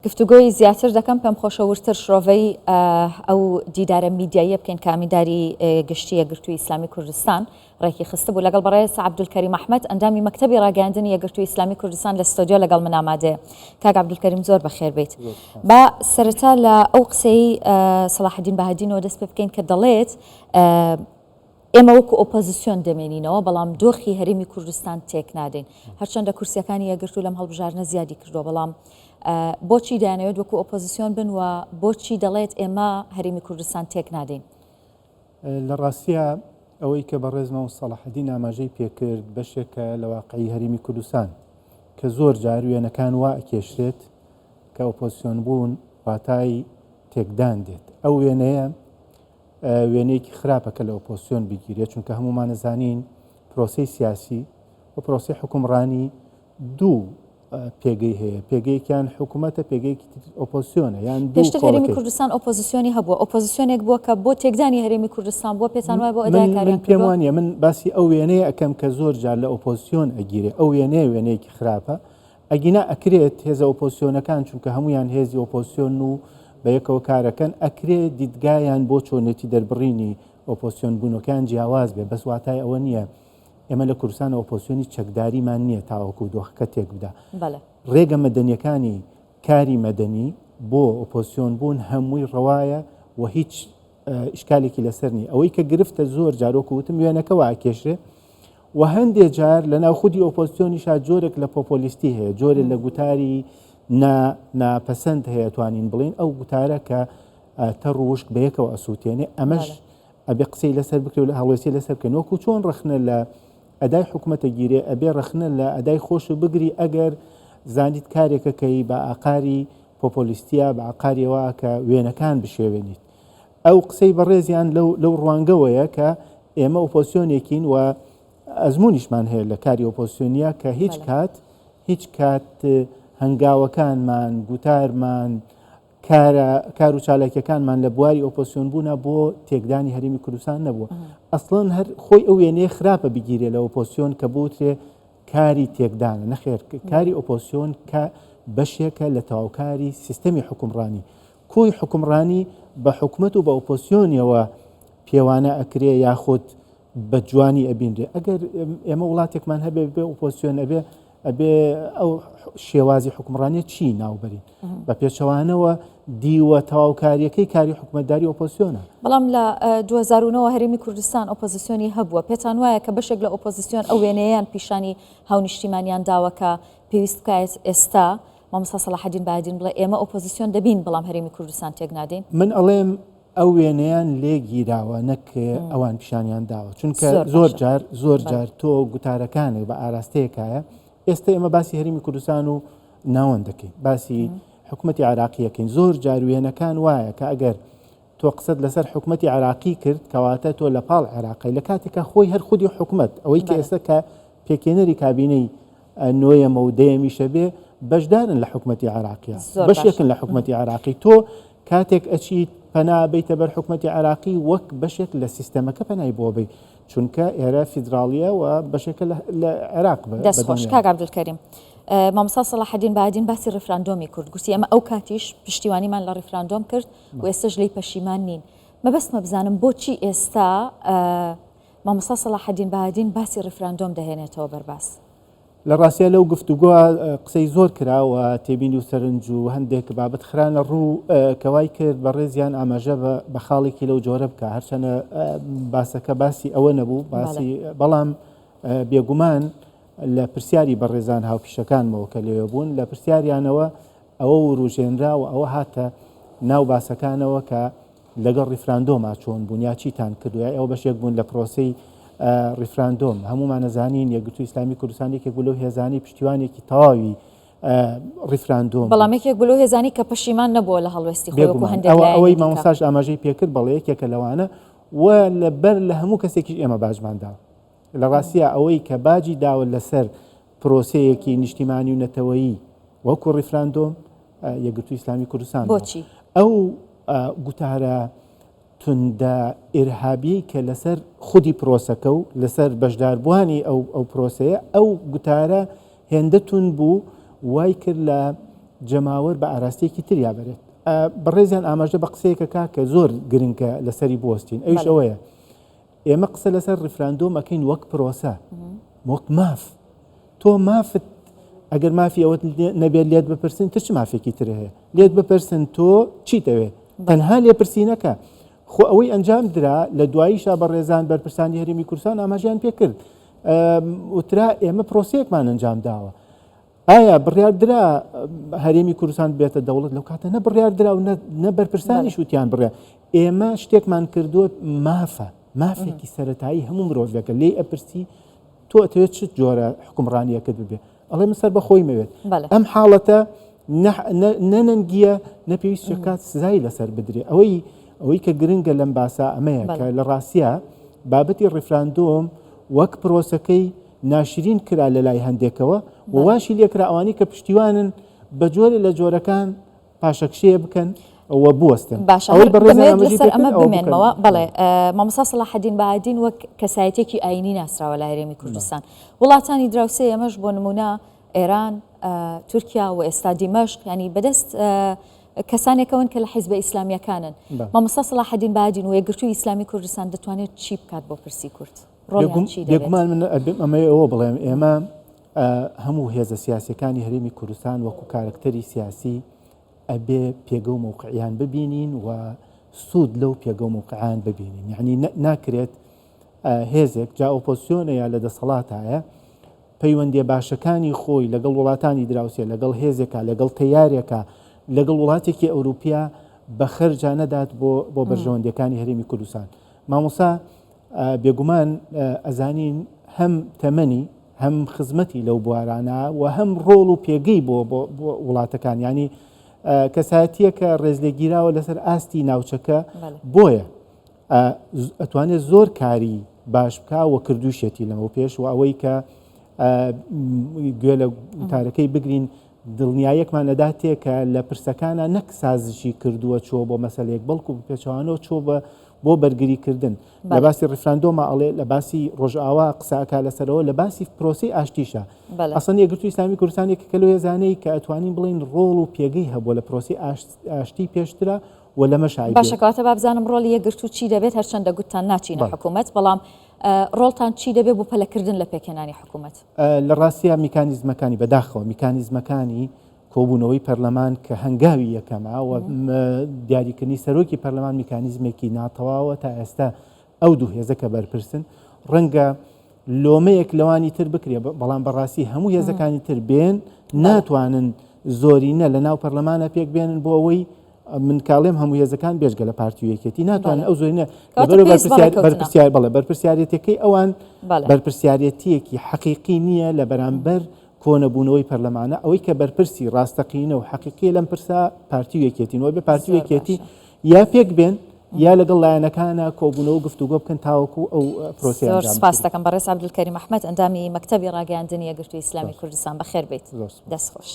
گفتوگۆی زیاتر دەکەم، پێم خۆشە وردتر شرۆڤەی ئەو دیدارە میدیاییە بکەین کە ئەمینداری گشتی یەکگرتووی ئیسلامی کوردستان ڕێکی خستبوو لەگەڵ بەڕێز عەبدولکەریم ئەحمەد ئەندامی مەکتەبی ڕاگەیاندنی یەکگرتووی ئیسلامی کوردستان لە ستۆدیۆ لەگەڵ من ئامادەیە. کاک عەبدولکەریم زۆر بەخێر بێیت. با سەرەتا لە ئەو قسەی سەڵاحەدین بەهادینەوە دەست پێ بکەین کە دەڵێت ئێمە وەکو ئۆپۆزسیۆن دەمێنینەوە، بەڵام دۆخی هەرێمی کوردستان تێکنادەین. هەرچەندە کورسییەکانی یەکگرتوو لەم هەڵبژاردنە زیادی کردووە، بەڵام بۆچی دەیانەوێت وەکو ئۆپۆزسیۆن بن و بۆچی دەڵێت ئێمە هەرێمی کوردستان تێکنادەین؟ لە ڕاستیا ئەوەی کە بەڕێز مامۆستا سەڵاحەدین ئاماژەی پێکرد بەشێکە لە واقعی هەرێمی کوردستان کە زۆر جار وێنەکان وا ئەکێشرێت کە ئۆپۆزسیۆن بوون واتای تێکدان دێت. ئەو وێنەیە وێنەیەکی خراپە کە لە ئۆپۆزسیۆن بگیرێت، چونکە هەموومان ئەزانین پرۆسەی سیاسی و پرۆسەی حوکمڕانی دوو پێگەی هەیە، پێگەیەکیان حکوومەتە، پێگەیەکی تر ئۆپۆزسیۆنە، یان دوو پێشتر هەرێمی کۆڵەکەی. کوردستان ئۆپۆزسیۆنی هەبووە، ئۆپۆزسیۆنێک بووە کە بۆ تێکدانی هەرێمی کوردستان بووە، پێتان وایە بۆ ئەدای من کاریان من پێم کردووە؟ وانییە، من باسی ئەو وێنەیە ئەکەم کە زۆر جار لە ئۆپۆزسیۆن ئەگیرێ، ئەو وێنەیە وێنەیەکی خراپە، ئەگینا ئەکرێت هێزە ئۆپۆزسیۆنەکان چونکە هەموویان هێزی ئۆپۆزسیۆنن و بەیەکەوە کارەکەن ئەکرێ دیدگایان بۆ چۆنێتی دەربڕینی ئۆپۆزسیۆن بوونەکەیان جیاواز بێ بەس واتای ئەوە نییە ئێمە لە کوردستان ئۆپۆزسیۆنی چەکداریمان نییە تاوەکو دۆخەکە تێک بدا. ڕێگە مەدەنیەکانی کاری مەدەنی بۆ ئۆپۆزسیۆن بوون هەمووی ڕەوایە و هیچ ئیشکالێکی لەسەر نییە. ئەوەی کە گرفتە زۆر جار وەکو وتم وێنەکە وا ئەکێشرێ و هەندێ جار لە ناو خودی ئۆپۆزسیۆنیشا جۆرێک لە پۆپۆلیستی هەیە، جۆرێک لە گوتاری نا ناپەسەند هەیە توانین بڵێین ئەو گوتارە کە تەڕ و وشک بەیەکەوە ئەسووتێنێ، ئەمەش ئەبێ قسەی لەسەر بکرێ و لە هەڵوێستی لەسەر بکەین. وەکو چۆن ڕەخنە لە ئەدای حکومەتە گیرێ ئەبێ ڕەخنە لە ئەدای خۆش بگری ئەگەر زانیت کارێکەکەی بە ئاقاری پۆپۆلیستیە بە ئاقاریەوە کە وێنەکان بشێوێنیت. ئەو قسەی بەڕێزیان لەو لەو ڕوانگەوەیە کە ئێمە ئۆپۆزسیۆنێکین و ئەزموونیشمان هەیە لە کاری ئۆپۆزسیۆنیا کە هیچ کات هیچ کات هەنگاوەکانمان گوتارمان کارە کار و چالاکیەکانمان لە بواری ئۆپۆزسیۆن بوونە بۆ تێکدانی هەرێمی کوردستان نەبووە ئەسڵەن هەر خۆی ئەو وێنەیە خراپە بگیرێ لە ئۆپۆزسیۆن کە بوترێ کاری تێکدانە نەخێر کاری ئۆپۆزسیۆن کە بەشێکە لە تەواوکاری سیستەمی حکومڕانی کۆی حوکمڕانی بە حکومەت و بە ئۆپۆسیۆنیەوە پێوانە ئەکرێ یاخود بە جوانی ئەبینرێ ئەگەر ئێمە وڵاتێکمان هەبێ بێ ئۆپۆسیۆن ئەبێ ئەبێ ئەو شێوازی حکومڕانیە چی ناوبەرین بە پێچەوانەوە دیوە تەواوکاریەکەی کاری حکومەتداری ئۆپۆسیۆنە. بەڵام لە 2009 هەرێمی کوردستان ئۆپۆزیسیۆنی هەبووە، پێتان وایە کە بەشێک لە ئۆپۆزیسیۆن ئەو وێنەیەیان پیشانی هاونیشتیمانیان داوە کە پێویست بکات ئێستا مامۆستا سەڵاحەدین بایدین بڵێ ئێمە ئۆپۆزیسیۆن دەبین بەڵام هەرێمی کوردستان تێک نادەین؟ من ئەڵێم ئەو وێنەیان لێ گیراوە نەک ئەوان پیشانیان داوە چونکە زۆر جار زۆر جار تۆ گوتارەکانێک بە ئاراستەیەکایە ئێستا ئێمە باسی هەرێمی کوردستان و ناوەند دەکەین باسی حکوومەتی عراقیەکەین زۆر جار وێنەکان وایە کە ئەگەر تۆ قسەت لەسەر حکوومەتی عراقی کرد کەواتە تۆ لە پاڵ عێراقی لە کاتێکە خۆی هەر خودی حکوومەت ئەوەی کە ئێستا کە پێکێنەری کابینەی نۆیەمە و دەیەمیشە بێ بەشدارن لە حکومەتی عێراقیە بەشێکن لە حکومەتی عێراقی تۆ کاتێک ئەچیت پەنا بیتە بەر حکومەتی عێراقی وەک بەشێک لە سیستەمەکە پەنای بۆ بی چونکە ئێرە فیدراڵیە و بەشێکە لە عێراق دەست خۆش کاک عەبدولکەریم. مامۆستا سەڵاحەدین بەهادین باسی ڕیفراندۆمی کرد گوتی ئێمە ئەو کاتیش پشتیوانیمان لە ڕیفراندۆم کرد و ئێستاش لێی پەشیمان نین مەبەستمە بزانم بۆچی ئێستا مامۆستا سەڵاحەدین بەهادین باسی ڕیفراندۆم دەهێنێتەوە بەرباس. لە ڕاستیا لەو گفتوگۆ قسەی زۆر کرا و تێبینی و سەرنج و هەندێک بابەت خرانە ڕوو کە وای کرد بەڕێزیان ئاماژە بە خاڵێکی لەو جۆرە بکە هەرچەنە باسەکە باسی ئەوە نەبوو باسی بەڵام بێگومان لە پرسیاری بەڕێزان هاوپیشەکانمەوە کە لەوێ بوون لە پرسیاریانەوە ئەوە وروژێنرا و ئەوە هاتە ناو باسەکانەوە کە لەگەڵ ڕیفراندۆما چۆن بوون یا چیتان کردو یا ئێوە بەشێک بوون لە پرۆسەی ڕیفراندۆم هەمومان ئەزانین یەکگرتووی ئیسلامی کوردستان یەکێک بوو لەو هێزانەی پشتیوانێکی تەواوی ڕیفراندۆم بەڵام یەکێک بوو لەو هێزانی کە پەشیمان نەبووە لە هەڵوێستی خۆی وەکو هەندێک ئەوە لایەنی ئەوەی دیکە. مامۆستاش ئاماژەی پێکرد بەڵێ یەکێکە لەوانە و لەبەر لە هەموو کەسێکیش ئێمە باجمان داوە لە ڕاستیا ئەوەی کە باجی داوە لەسەر پرۆسەیەکی نیشتیمانی و نەتەوەیی وەکو ڕیفراندۆم یەکگرتووی ئیسلامی کوردستان بووە. بۆچی؟ ئەو گوتارە توندە ئیرهابیەی کە لەسەر خودی پرۆسەکە و لەسەر بەشداربووانی ئەو ئەو پرۆسەیە ئەو گوتارە هێندە توند بوو وای کرد لە جەماوەر بە ئاراستەیەکی تریا بەرێت. بەڕێزیان ئاماژە بە قسەیەک ئەکا کە زۆر گرنگە لەسەری بوەستین، ئەویش ئەوەیە ئێمە قسە لەسەر ڕیفراندۆم ئەکەین وەک پرۆسە، وەک ماف. تۆ مافت ئەگەر مافی ئەوەت نەبێت لێت بپرسن تر چ مافێکی تر هەیە لێت بپرسن تۆ چیت ئەوێ؟ تەنها لێپرسینەکە خۆ ئەوەی ئەنجام درا لە دواییشا بەڕێزان بەرپرسانی هەرێمی کوردستان ئاماژەیان پێکرد وترا ئێمە پرۆسەیەکمان ئەنجام داوە. ئایا بڕیار درا هەرێمی کوردستان بێتە دەوڵەت لەو کاتە نە بڕیار درا و نە بەرپرسانیش وتیان بڕیار ئێمە شتێکمان کردووە مافە مافێکی سەتایی هەموو مرۆڤێکە لێی ئەپرسی تۆ ئەتەوێت چ جۆرە حکومڕانیەکەت ببێ ئەڵێ من سەر بەخۆی مەوێت ئەم حاڵەتە نەنەنگیە نە پێویستەکات سزای لەسەر بدرێ ئەوەی ئەوەی کە گرنگە لەم باسە ئەمەیە کە لە ڕاستە بابەتی ڕیفراندۆم وەک پرۆسەکەی ناشرین کرا لە لای هەندێکەوە و واشی لێکرا ئەوانەی کە پشتیوانن بە جۆرێ لە جۆرەکان پاشەکشێ بکەن و بوەستن. باشە ئەوەی هەر بەڕێزیان دەمەوێت ئاماژەی لەسەر پێ ئەمە کرد ئەوە بکەن. بمێنمەوە بەڵێ مامۆستا سەڵاحەدین بەهادین وەک کەسایەتیەکی ئایینی ناسراوە لە هەرێمی کوردستان وڵاتانی دراوسێ ئێمەش بۆ نمونە ئێران تورکیا و ئێستا دیمەشق ینی بەدەست کەسانێکەوەن کە لە حیزبە ئیسلامیەکانن مامۆستا سەڵاحەدین بەهادین و یەکگرتووی ئیسلامی کوردستان دەتوانێت چی بکات بۆ پرسی کورد؟ ڕۆڵیان چی دەبێت؟ بێگومان من ئەمەوێ ئەوە بڵێم ئێمە هەموو هێزە سیاسەکانی هەرێمی کوردستان وەکو کارکتەری سیاسی ئەبێ پێگە و موقعیان ببینین و سوود لەو پێگە و موقعیان ببینین یعنی ناکرێت هێزێک جا ئۆپۆزسیۆنە یا لە دەسەڵاتایە پەیوەندیە باشەکانی خۆی لەگەڵ وڵاتانی دراوسێ لەگەڵ هێزێکا لەگەڵ تەیارێکا لەگەڵ وڵاتێکی ئەوروپیا بە خەرجا نەدات بۆ بۆ بەرژەوەندیەکانی هەرێمی کوردستان مامۆسا بێگومان ئەزانین هەم تەمەنی هەم خزمەتی لەو بوارانە و هەم ڕۆڵ و پێگەی بۆ بۆ وڵاتەکان ینی کەسایەتیەکە ڕێزلێگیراوە لەسەر ئاستی ناوچەکە بۆیە ئەتوانێت زۆر کاری باش بکا و کردوشێتی لەمەو پێش و ئەوەی کە گوێ لە وتارەکەی بگرین دڵنیایەکمان ئەداتێ کە لە پرسەکانە نەک سازشی کردووە چووە بۆ مەسەلەیەک بەڵکو پێچوانەوە چووە بە بۆ بەرگری کردن لە باسی ڕیفراندۆما ئەڵێ لە باسی ڕۆژئاوا قسەکە لەسەرەوە لە باسی پرۆسی ئاشتیشە ئەسەن یەکگرتووی ئیسلامی کوردستان یەکێکە لەو هێزانەی کە ئەتوانین بڵێین ڕۆڵ و پێگەی هەبووە لە پرۆسی ئاشتی پێشترە و لەمەش عەیب باشە کەواتە با بزانم ڕۆڵی یەکگرتوو چی دەبێت هەرچەندە گوتتان ناچینە حکوومەت بەڵام ڕۆڵتان چی دەبێت بۆ پەلەکردن لە پێکهێنانی حکوومەت؟ لە ڕاستیا میکانیزمەکانی بەداخەوە میکانیزمەکانی کۆبوونەوەی پەرلەمان کە هەنگاوی یەکەمە و دیاریکردنی سەرۆکی پەرلەمان میکانیزمێکی ناتەواوە تا ئێستا ئەو دوو هێزە کە بەرپرسن ڕەنگە لۆمەیەک لەوانی تر بکرێ بەڵام بەڕاستی هەموو هێزەکانی تر بێن ناتوانن زۆرینە لە ناو پەرلەمانە پێک بێنن بۆ ئەوەی من کاڵێم هەموو هێزەکان بێژگە لە پارتی و یەکێتی ناتوانن ئەو زۆرینە بەرپرسیار بەڵێ بەرپرسیارەتەکەی ئەوان بەرپرسیارەتیەکی حەقیقی نییە لە بەرامبەر کۆنەبوونەوەی پەرلەمانە ئەوەی کە بەرپرسی ڕاستەقینە و حەقیقیە لەم پرسە پارتی و یەکێتین وە بێ پارتی و یەکێتی یا پێک بێن یا لەگەڵ لایەنەکانە کۆبوونەوە و گفتوگۆ بکەن تاوەکو ئەو پرۆسەیە زۆر ئەنجام سپاس بدرێت. دەکەم بەڕێز عەبدولکەریم ئەحمەد ئەندامی مەکتەبی ڕاگەیاندنی یەکگرتووی ئیسلامی کوردستان بەخێر بێیت زۆر سپاس. دەست خۆش.